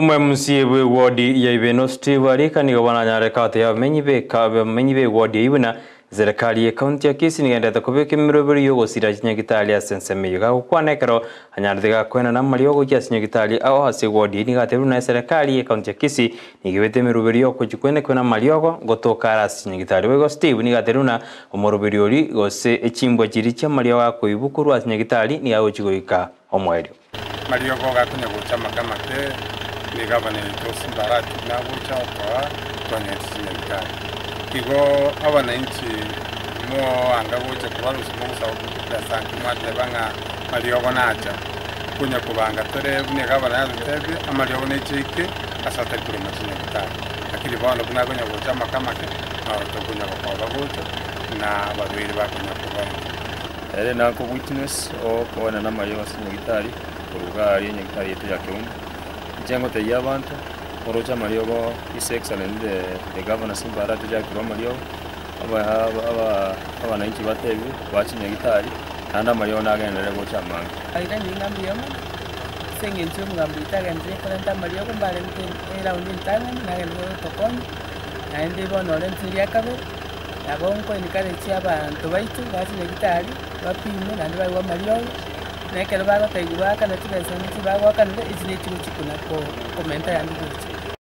Omo-MC bw'ewodi ya Ibeno Steve Arika nigo bono anyare gotebia abamenyi b'eka abamenyi b'ewodi eyio buna Eserekari y'Ekaunti ya Kisii nigo egendererete kobeka emeroberi y'ogosira chinyagitari ase ensemo eyio. Gagokwana ekero anyarete gakoenana amariogo gochia ase chinyagitari ao ase ewodi eyio nigo atebirie buna eserekari y'Ekaunti ya Kisii nigo ebete emeroberi y'ogochia koenekwa namariogo gotoka are ase chinyagitari. Boigo Steve nigo atebirie buna omoroberi oria gose echimbwa chiria chi'amariogo akoibwa korwa ase chinyagitari nigo agochia goika omoerio. Mariogo gakonya gocha amake amake, na egavana yaito Simba Arati nagocha otoa twanyete chinyagitari. Igo abananchi moanga gocha kobarusia mogosaba besa nki mwateba ng'a mariogo nacha. Konya kobanga tore buna egavana yatotebie, amariogo neche aike ase atari korema chinyagitari. Lakini bono buna akonya gocha amake amake, noro tokonya gokoba gocha na abarwaire bakonya kobaetwa. Ere nako witness okoenana amariogo ase nyagitari korwa iga aria nyagitari yaito ya Keumbu. Inche ngotebia abanto, oroche amariogo His Excellency the the Governor Simba Arati ochake korwa amariogo, aba aba aba abananchi batebiwe bache nyagitari, naende amariogo nagenderere gocha amange. Airanire ng'a mbuya mono, ase eng'encho omogambi oito agenderire korenta amariogo mbarente eround entang'ani nagenderere gotokonya, naende bono orentire ria kabere. Nabo nko encourage abanto baito bache nyagitari, bapimwe naende baegwe amariogo, na ekero bagotebiwa baakane chibesa naende chibagoakanera, echi ne chigochi kona ko komenta ayande gocha.